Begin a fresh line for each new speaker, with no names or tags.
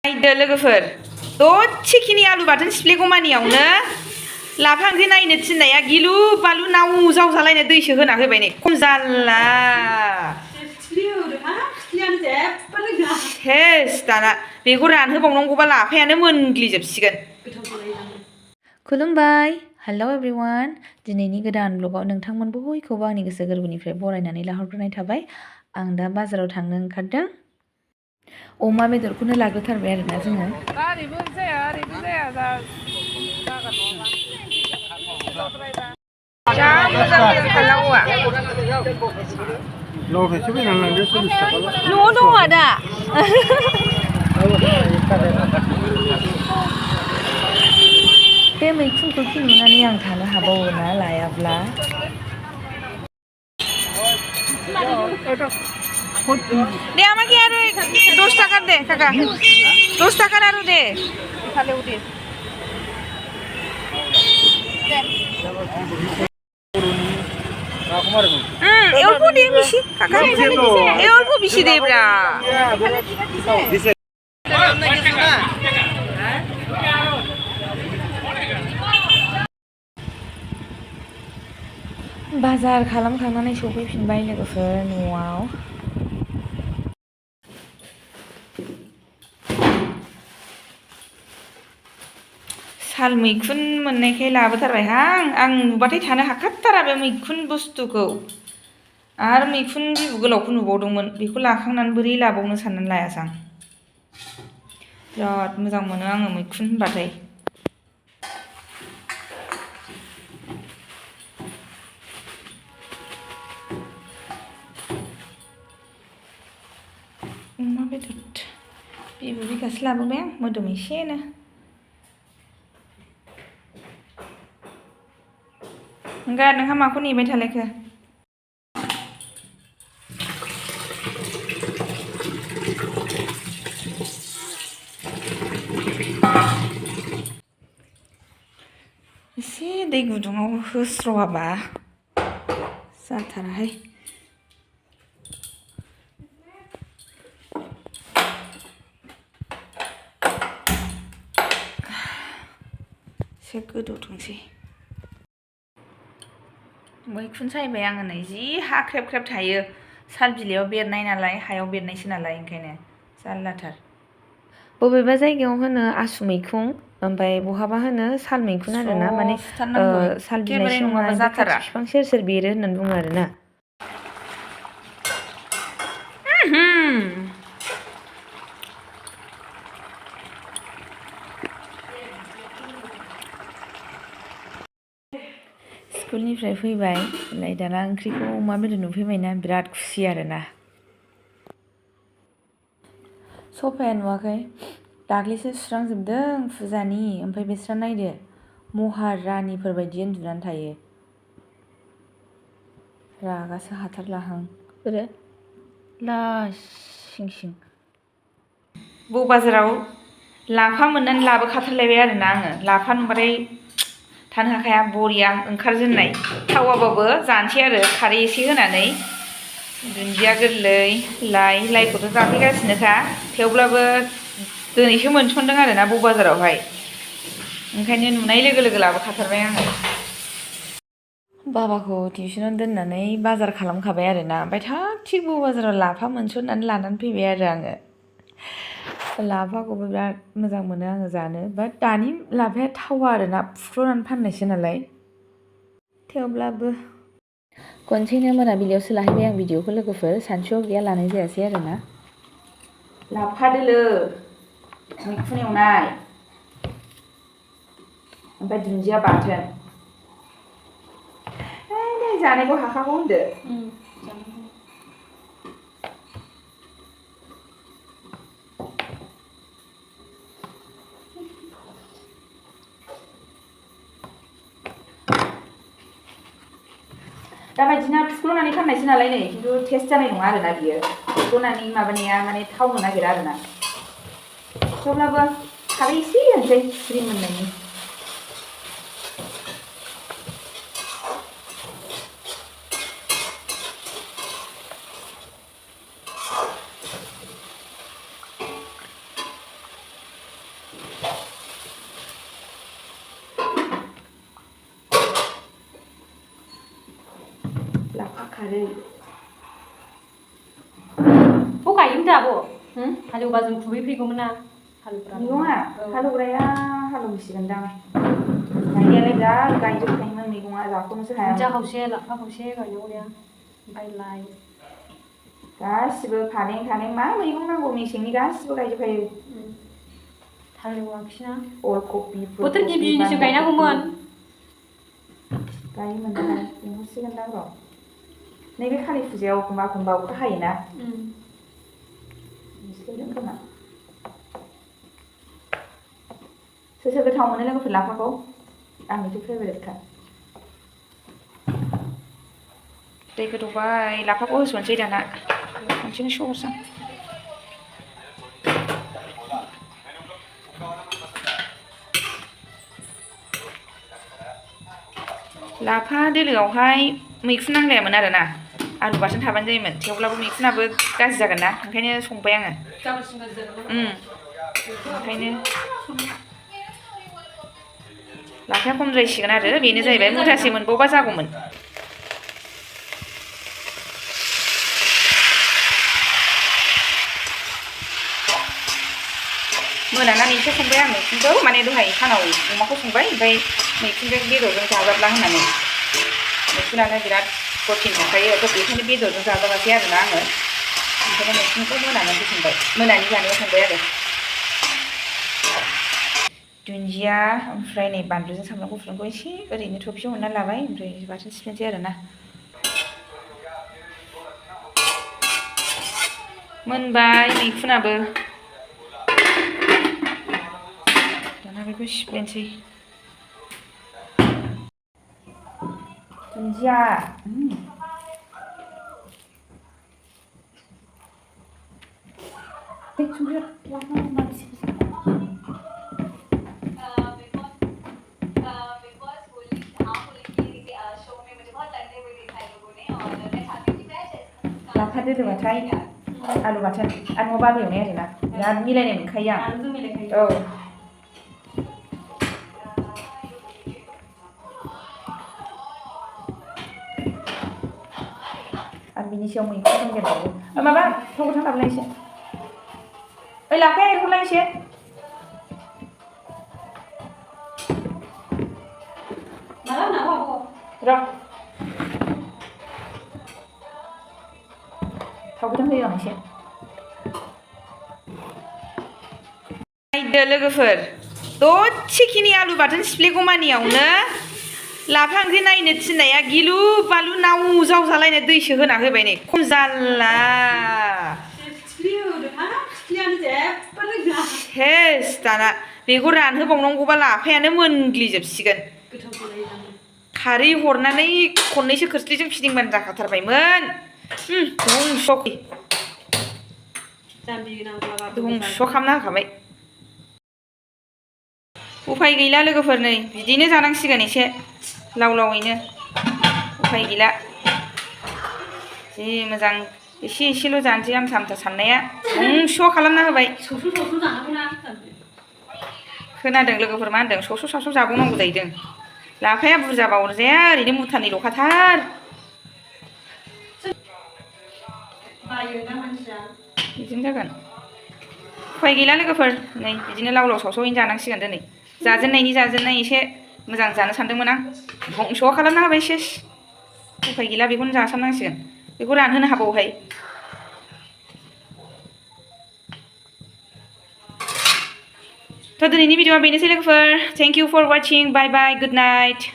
नायदो लोगोफोर दसेखिनि आलु बाथोन सिफ्लेगौमानियावनो लाफा ओंख्रि नायनो थिननाया गिलु बालु नाव जावजालायनो दैसो होना होबाय नै खम जारला सेस दाना बेखौ रानहोबावनांगौबा लाफायानो मोनग्लिजोबसिगोन खुलुमबाय हेलौ एभ्रिवान दिनैनि गोदान ब्लगाव नोंथांमोन बयखौबो आंनि गोसो गोरबोनिफ्राय बरायनानै लाहरग्रोनाय थाबाय आं दा बाजाराव थांनो ओंखारदों अमा बेदरखौनो लाग्रोथारबाय आरोना जोङो
ओरैबो जाया जा
जा मोजां मोजांथार लावआ
लकेसो बायनानै लांदो 40 थाखाल'
न'आव दङ दा बे मैखुनखौ नुनानै आं थानो हाबावोना लायाब्ला दे আমাকে আরো 10 টাকা দে কাকা 10 টাকার আরো দে তাহলে উঠে অল্প দে বেশি কাকা এই অল্প বেশি দে ব্রা बाजार खालामखांनानै सफैफिनबाय लोगोफोर न'आव साल मैखुन मोननायखाय लाबोथारबायहां आं नुबाथाय थानो हाखाथारा बे मैखुन बुस्थुखौ आरो मैखुन बिबु गोलावखौ नुबावदोंमोन बेखौ लाखांनानै बोरै लाबावनो साननानै लायासां बिराद मोजां मोनो आङो मैखुन होनबाथाय अमा बेदर बिबु बिगासे लाबोबाय आं मोदोम एसेनो गार नोंहा माखौ नेबाय थालायखो एसे दै गुदुङाव होस्र'आबा जाथाराहाय एसे गोदौथोंसै मैखुन सायबाय आङो नै जि हा ख्रेब ख्रेब थायो साल बिलाइयाव बेरनाय नालाय हायाव बेरनायसो नालाय ओंखायनो जारलाथार बबेबा जायगायाव होनो आसु मैखुन ओमफ्राय बहाबा होनो साल मैखुन आरोना माने साल बिलाइ नङाबा जाथारा बिफां सेर सेर बेरो होननानै बुङो आरोना स्कुलनिफ्राय फैबाय ओमफ्राय दाना ओंख्रिखौ अमा बेदर नुफैबायना बिराद खुसि आरोना सफाया नुवाखै दाख्लैसो सुस्रांजोबदों फुजानि ओमफ्राय बिस्रा नायदो महारानिफोर बायदि उन्दुनानै थायो रागासो हाथारलाहां बोरो लासिं सिं बाजाराव लाफा मोननानै लाबोखाथारलायबाय आरोना आङो लाफा नुबाथाय थानो हाखाया बरिया ओंखारजेननाय थावाबाबो जानोसै आरो खारै एसे होनानै दुन्दिया गोरलै लाइखौथ' जाफैगासिनोखा थेवब्लाबो दिनैसो मोनसनदों आरोना बाजारावहाय ओंखायनो नुनाय लोगो लोगो लाबोखाथारबाय आङो बाबाखौ टिउसनाव दोननानै बाजार खालामखाबाय आरोना ओमफ्राय थाग थिग बाजाराव लाफा मोनसननानै लानानै फैबाय आरो आङो लाफाखौबो बिराद मोजां मोनो आङो जानो बाट दानि लाफाया थावा आरोना फुख्र'नानै फाननायसो नालाय थेवब्लाबो खनसेनो मोनाबिलियावसो लाहैबाय आं भिडिअखौ लोगोफोर सानसुआव गैया लानाय जायासै आरोना लाफा दोलो मैखुन एवनाय ओमफ्राय दुन्दिया बाथोन जानायखौ हाखागौ होनदो दाबायदिना फुख्ल'नानै फाननायसो नालाय नै खिन्थु टेस्ट जानाय नङा आरोना बियो फुख्ल'नानै माबानाया माने थावनो नागिरा आरोना थेवब्लाबो खारै एसे होनोसै स्रि मोननायनि लाफा खारै
बेखौ गायोमोन दा आब' हालेवबा जों खुबैफैगौमोन ना हालुग्रा
मैगङा हालौग्राया हालौसिगोनदां गायनायालाय बिराद गायजोबखायोमोन मैगङा जाख'नोसो हाया
दुन्दिया खावसे लाफा खावसे गायनांगौ दे ओमफ्राय लाइ
गासिबो फालें थालें मा मैगं नांगौ मेसेंनि गासिबो गायजोबखायो
थालें लाखिना
अलकबि
बोथोर गिबिनिसो गायनांगौमोन
गायोमोन दाहाय लिंहरसिगोनदां र' नैबे कालि फुजायाव एखमबा अखा हायोना मिस्लायगोन खोमा सोर गोथाव मोनो लोगोफोर लाफाखौ आंनिथ' फेभरेटखा दै गोदौबाय लाफाखौ होसनसै दाना खनसेनो सहरसां लाफा दोलोआवहाय मैखुन नांलायामोन आरोना आलु बाथोन थाबानो जायोमोन थेवब्लाबो मैखुनाबो गाज्रि जागोन ना ओंखायनो संबाय आङो ओंखायनो लाफाया खमद्रायसिगोन आरो बेनो जाहैबाय मुथासे मोनबावबा जागौमोन मोनानानैसो संबाय आं मैखुनखौ माने दहाय सानाव अमाखौ संबाय ओमफ्राय मैखुनजों बेदरजों जाजाब्ला होननानै मैखुनानो बिराद प्रटिन थाखायो बेखायनो बेदरजों जाजाबासै आरोना आङो ओंखायनो मैखुनखौ मोनानानै संबाय मोनानि जानायाव संबाय आरो दुन्दिया ओमफ्राय नै बानलुजों सामब्राम गुफुरखौ एसे ओरैनो थफियाव हरना लाबाय ओमफ्राय बाथोन सिफ्लेनोसै आरोना मोनबाय मैखुनाबो दाना बेखौ सिफ्लेनोसै दुन्दिया लाफा दोलोबाथाय आलु बाथोन आरो न'आव बाबा एवनाय आरोना बिराद मिलायनाय मोनखायो आं औ आरो बिनि सायाव मैखुन दंदेरबावो माबा थाव गोथां लाबोलाय एसे ओइ लाफाया एरहरलाय एसे र' थाव गोथां होयो आं एसे नायदो लोगोफोर दसेखिनि आलु बाथोन सिफ्लेगौमानियावनो लाफा ओंख्रि नायनो थिननाया गिलु बालु नाव जावजालायनाय दैसो होना होबाय नै खम जाला सेस दाना बेखौ रानहोबावनांगौबा लाफायानो मोनग्लिजोबसिगोन खारै हरनानै खननैसो खोस्लिजों फिदिंबानो जाखाथारबायमोन धंस' खालामना होखाबाय उफाय गैला लोगोफोर नै बिदिनो जानांसिगोन एसे लाव लावैनो उफाय गैला जि मोजां एसे एसेल' जानोसै आमथा आमथा साननाया धंस' खालामना होबाय खोनादों लोगोफोर मा होनदों सौस' सावस' जाबावनांगौ जाहैदों लाफाया बुरजाबा अरजाया ओरैनो मुथानैल'खाथार बिदिनो जागोन उफाय गैला लोगोफोर नै बिदिनो लाव लाव सावसावैनो जानांसिगोन दिनै जाजेननाय एसे मोजां जानो सानदोंमोन आं धंस' खालामना होबाय सेस उफाय गैला बेखौनो जासाबनांसिगोन बेखौ रानहोनो हाबावहाय थ' दिनैनि भिडिअआ बेनोसै लोगोफोर thank you for watching bye bye good night